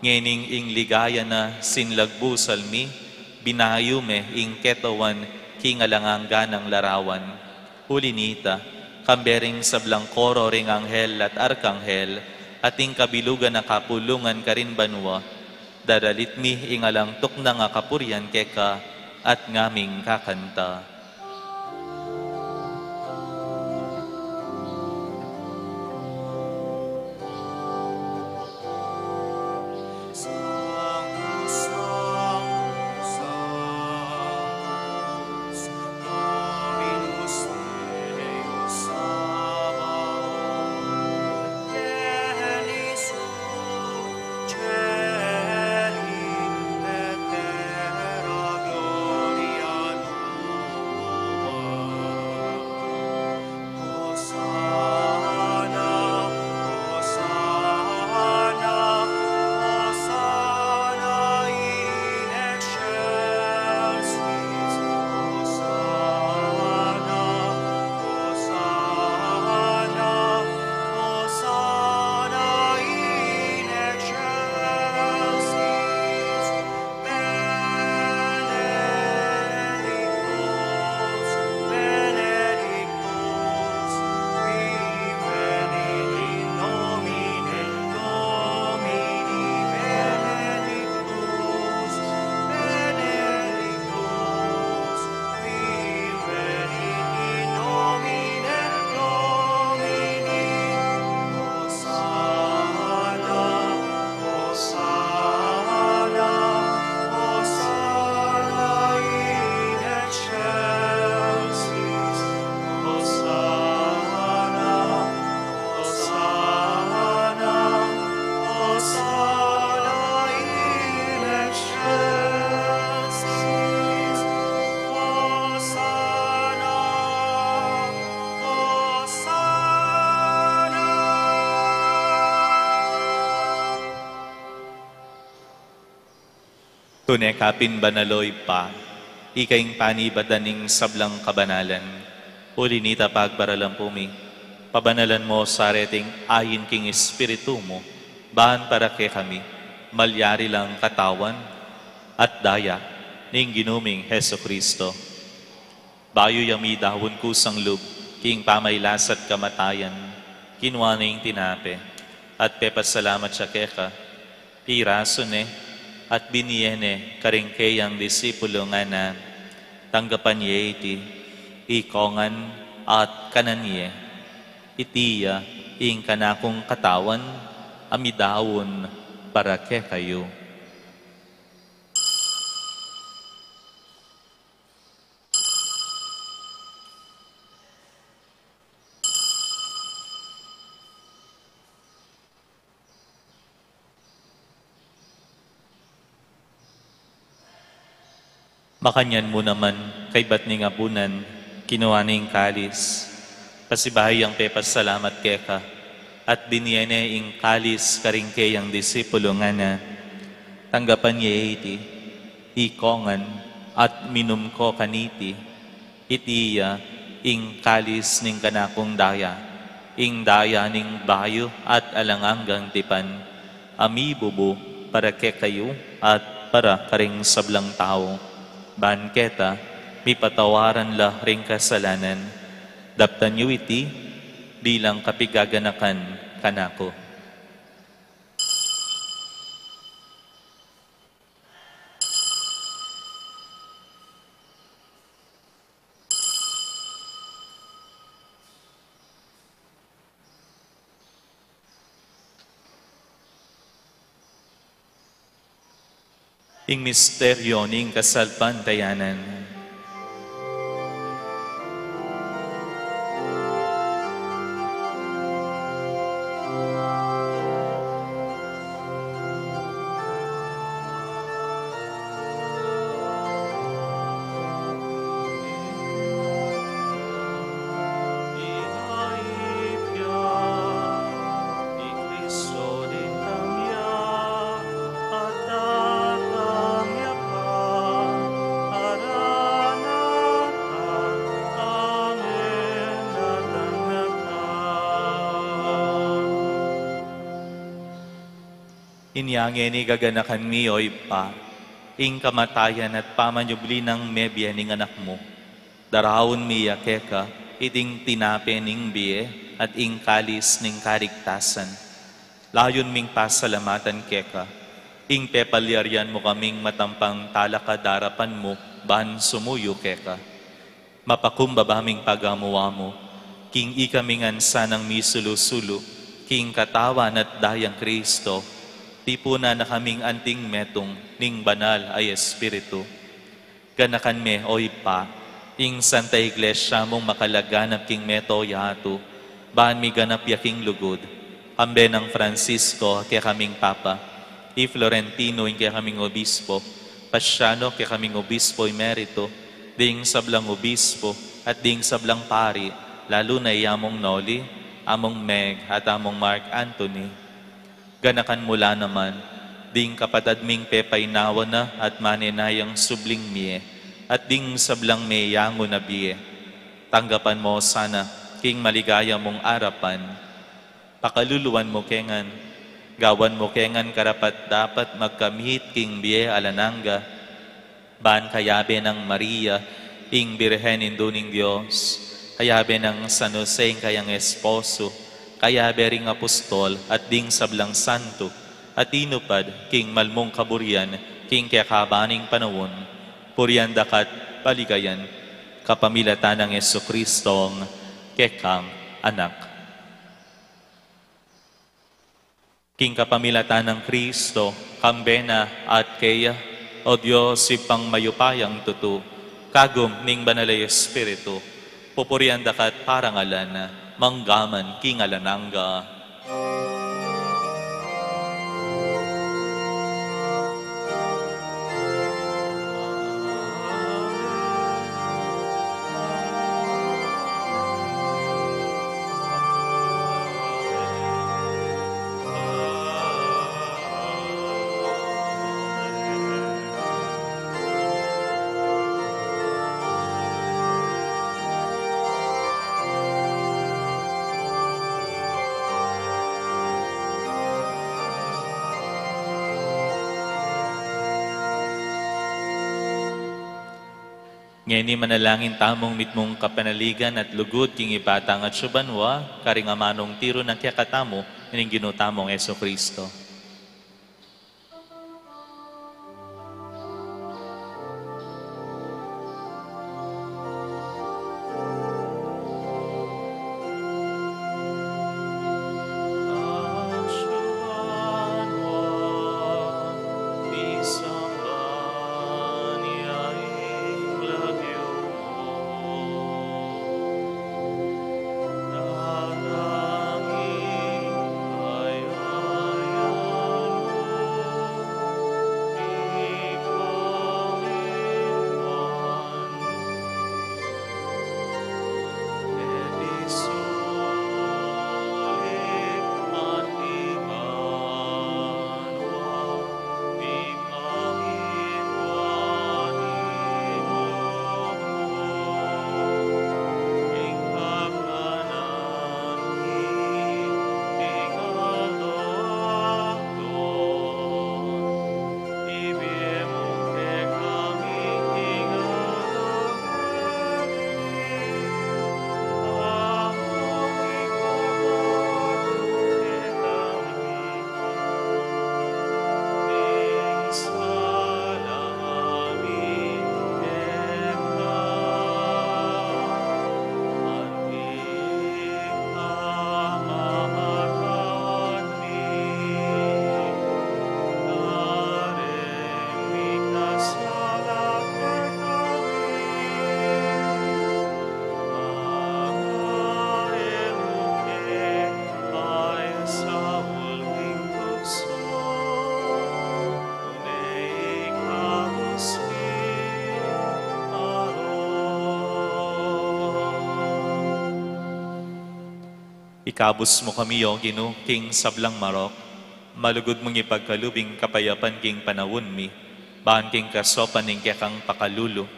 Ngening ing ligaya na sinlagbu salmi, binayu me ing ketawan king alang angga nang larawan. Uli nita, kambe ring sablang koro ring anghel at arkanghel, at ing kabilugan a kapulungan karin banua, daralit mi ing alang tuknang a kapurian keka, at ngaming kakanta. Tune ka pin banal, O Ibpa, ika ing panibatan ning sablang kabanalan. Uli nita, pagparalan pu mi, pabanalan mo sa reting ain king Espiritu mu, ban para kekami malyari lang katawan at daya ning Ginu ming Jesucristo. Bayu ya midaun kusang lub king pamailas at kamatayan, kinua ne ing tinape, at pepasalamat ya keka, pirasu ne, at binye ne karing keyang disipulu, ngana, tanggapan ye iti, ikongan at kanan ye. Iti ya ing kanakung katawan a midaun para kekayu. Makanyan mu naman, kaybat ning apunan, kinua ne ing kalis, pasibayu yang pepasalamat keka, at binye ne ing kalis karing keyang disipulu, ngana, tanggapan ye iti, ikongan at minum ko kaniti, iti ya ing kalis ning kanakung daya, ing daya ning bayu at alang anggang tipan, a mibubu para kekayu at para karing sablang tau, ban keta mipatawaran la ring kasalanan. Daptan yu iti bilang kapigaganakan kanaku. Ing misteryo ning kasalpantayanan. Inya ngeni gaganakan mi, O Ibpa, ing kamatayan at pamanyubli nang mebie ning Anak mu. Daraun mi ya keka iting tinape ning bie at ing kalis ning kaligtasan. Layun ming pasalamatan keka ing pepalyarian mu kaming matampang talakad arapan mu ban sumuyu keka. Mapakumbaba ming pagamu-amu king ikami ngan sanang misulu-sulu king katawan at dayang Kristo, tipunan na kaming anting metung ning Banal a Espiritu. Ganakan me, O Ibpa, ing Santa Iglesia mung makalaganap king mabilug a yatu, ban miganap ya king lugud, kambe nang Francisco a kekaming Papa, i Florentino ing kekaming Obispo, Paciano kekaming Obispo Emerito, ding sablang obispo, at ding sablang pari, lalu na i Among Noli, Among Meg, at Among Mark Anthony. Ganakan mu la naman ding kapatad ming pepainawa na at manenayang subling mie, at ding sablang meyangu na bie. Tanggapan mu sana king maligaya mung arapan. Pakaluluan mu ke ngan, gawan mu ke ngan karapat-dapat magkamit king bie alang angga. Ban kayabe nang Maria, ing Birhen Indu ning Dios, kayabe nang San Jose, ing kayang esposo, kayabe ring apostol, at ding sablang santo, a tinupad king malmung kaburian king kekaban ning panaun, purian da ka at paligayan, kapamilatan nang Jesucristong kekang Anak. King kapamilatan nang Kristo, kambe na at keya, O Dios, Ibpang mayupayang tutu, kagum ning Banal a Espiritu, pupurian da ka at parangalan, manggaman king alang angga. Ngeni manalangin tamung mitmung kapanaligan at lugud king ibpa tang atsu banua, karing amanung tiru nang kekatamu ning Ginu tamung Jesucristo. Ikabus mu kami, O Ginu, king sablang marok, malugud mung ipagkalub ing kapayapan king panaun mi, ban king kasaupan ning kekang pakalulu,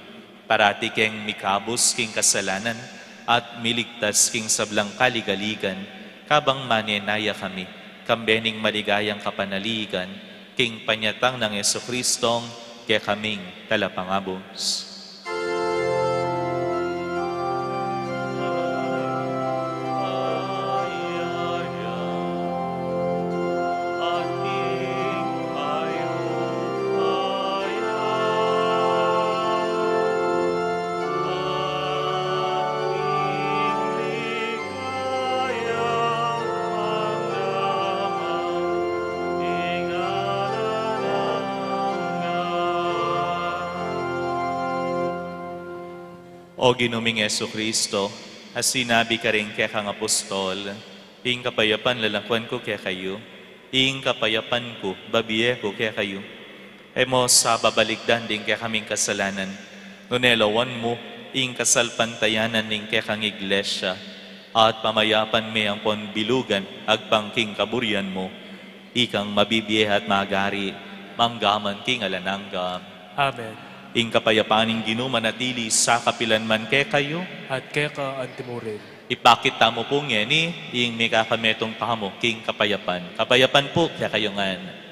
parati keng mikabus king kasalanan at miligtas king sablang kaligaligan, kabang manenaya kami, kambe ning maligayang kapanaligan, king panyatang nang Jesucristong kekaming Talapangabus. O Ginu ming Jesucristo, a sinabi karing kekang apostol, ing kapayapan lalakwan ku kekayu, ing kapayapan ku babie ku kekayu. E mu sa babalikdan ding kekaming kasalanan, nune lawan mu ing kasalpantayanan ning kekang Iglesia, at pamayapan me ampon bilugan agpang king kaburian mu, ikang mabibie at magari, mangga man king alang angga. Amen. Ing kapayapan ning Ginu manatili sa kapilan man kekayu. At keka antimurin. Ipakit tamu pu ngeni ing mikakametung tamu king kapayapan. Kapayapan pu kekayu ngan.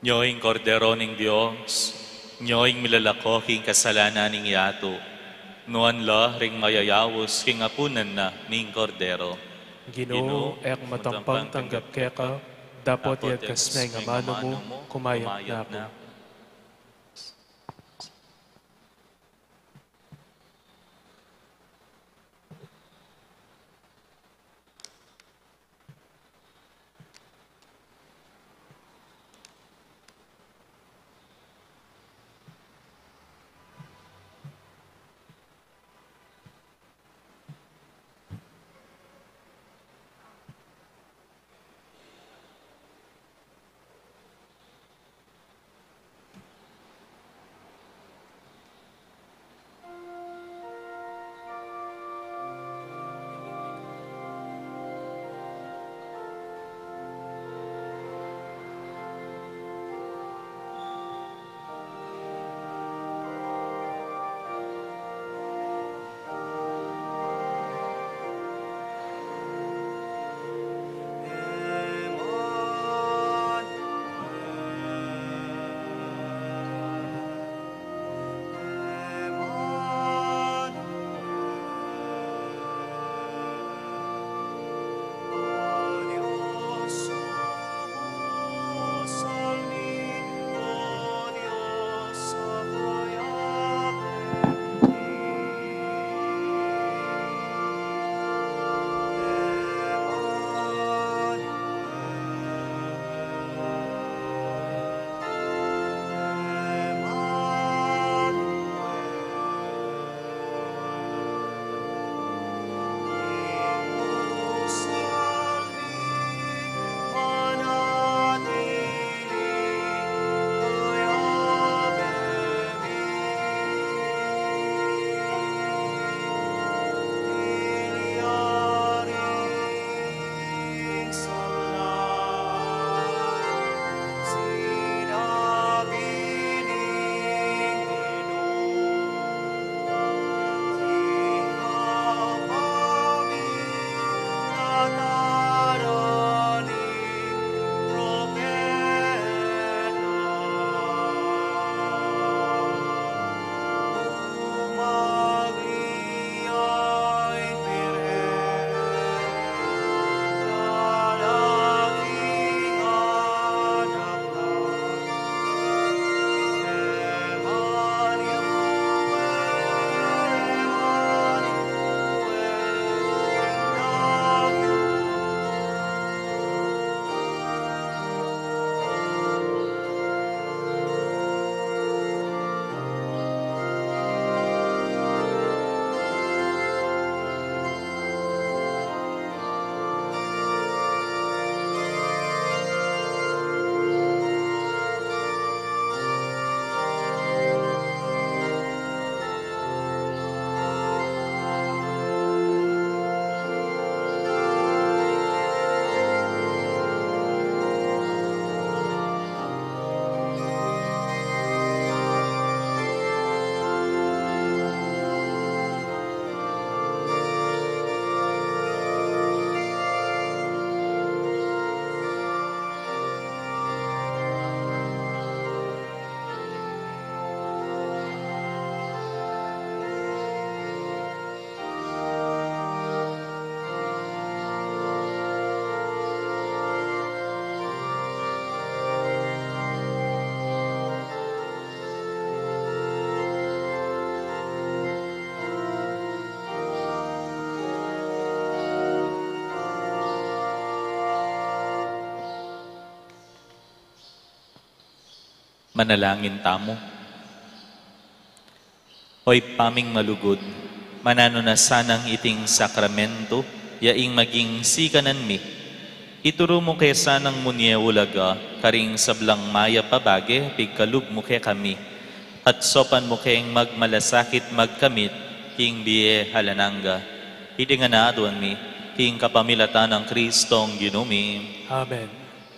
Nyo ing Kordero ning Dios, nyo ing milalako king kasalanan ning yatu. Nuan la ring mayayaus king apunan na ning Kordero. Ginu, e ku matampang tanggap keka, dapot iagkas me ing amanu mu, kumayap na ku. Manalangin tamu. O Ibpa ming malugud, mananu na sanang iting sakramento, ya ing maging sikanan mi. Ituru mu ke sanang munye ulaga, karing sablang mayap a bage, pigkalub mu kekami. At saupan mu keng magmalasakit magkamit, king bie alang angga. Iti ngan aduan mi, king kapamilatan nang Kristong Ginu mi. Amen.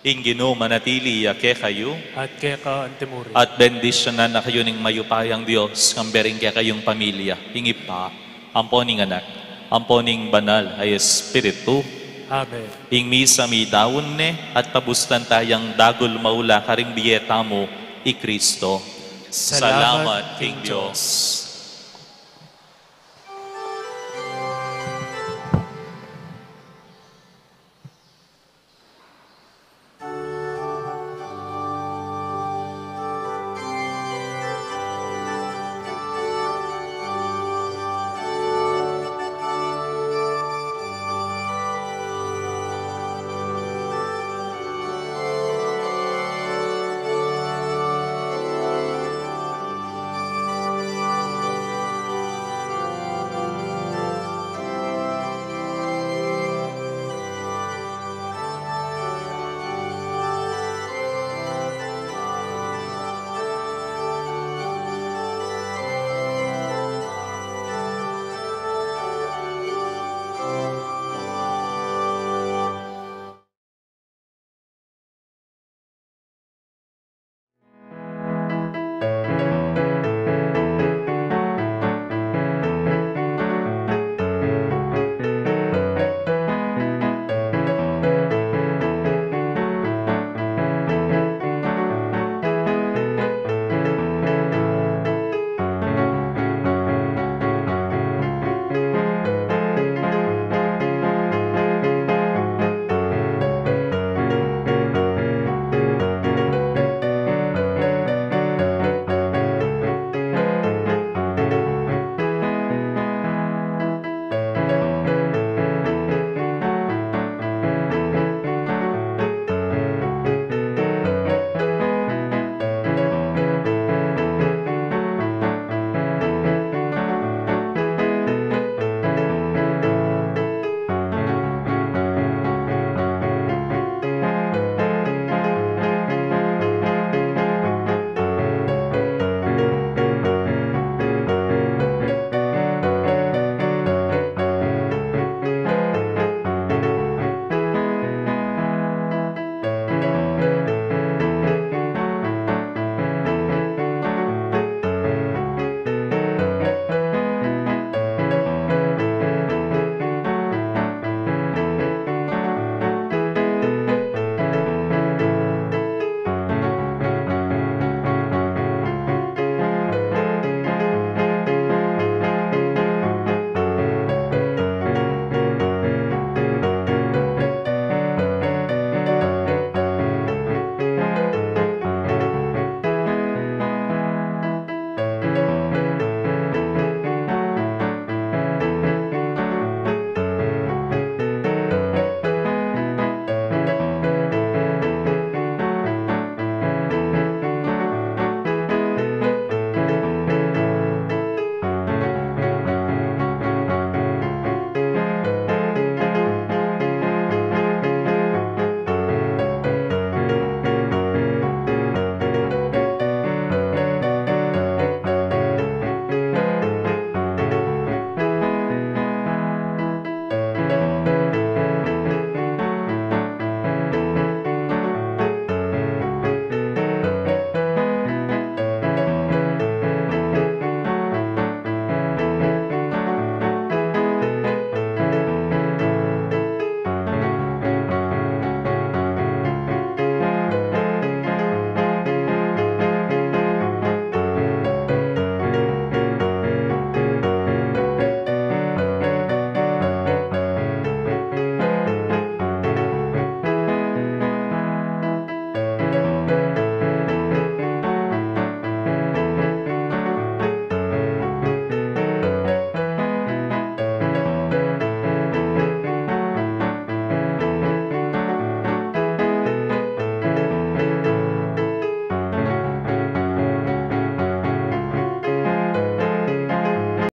Ing Ginu manatili ya kekayu. At keka antimurin. At bendisyonan na kayu ning mayupayang Dios, kambe ring kekayung pamilya, ing Ibpa, ampo ning Anak, ampo ning Banal a Espiritu. Amen. Ing misa midaun ne, at pabustan tayang dagul maula karing bie tamu, i Kristo. Salamat king Dios.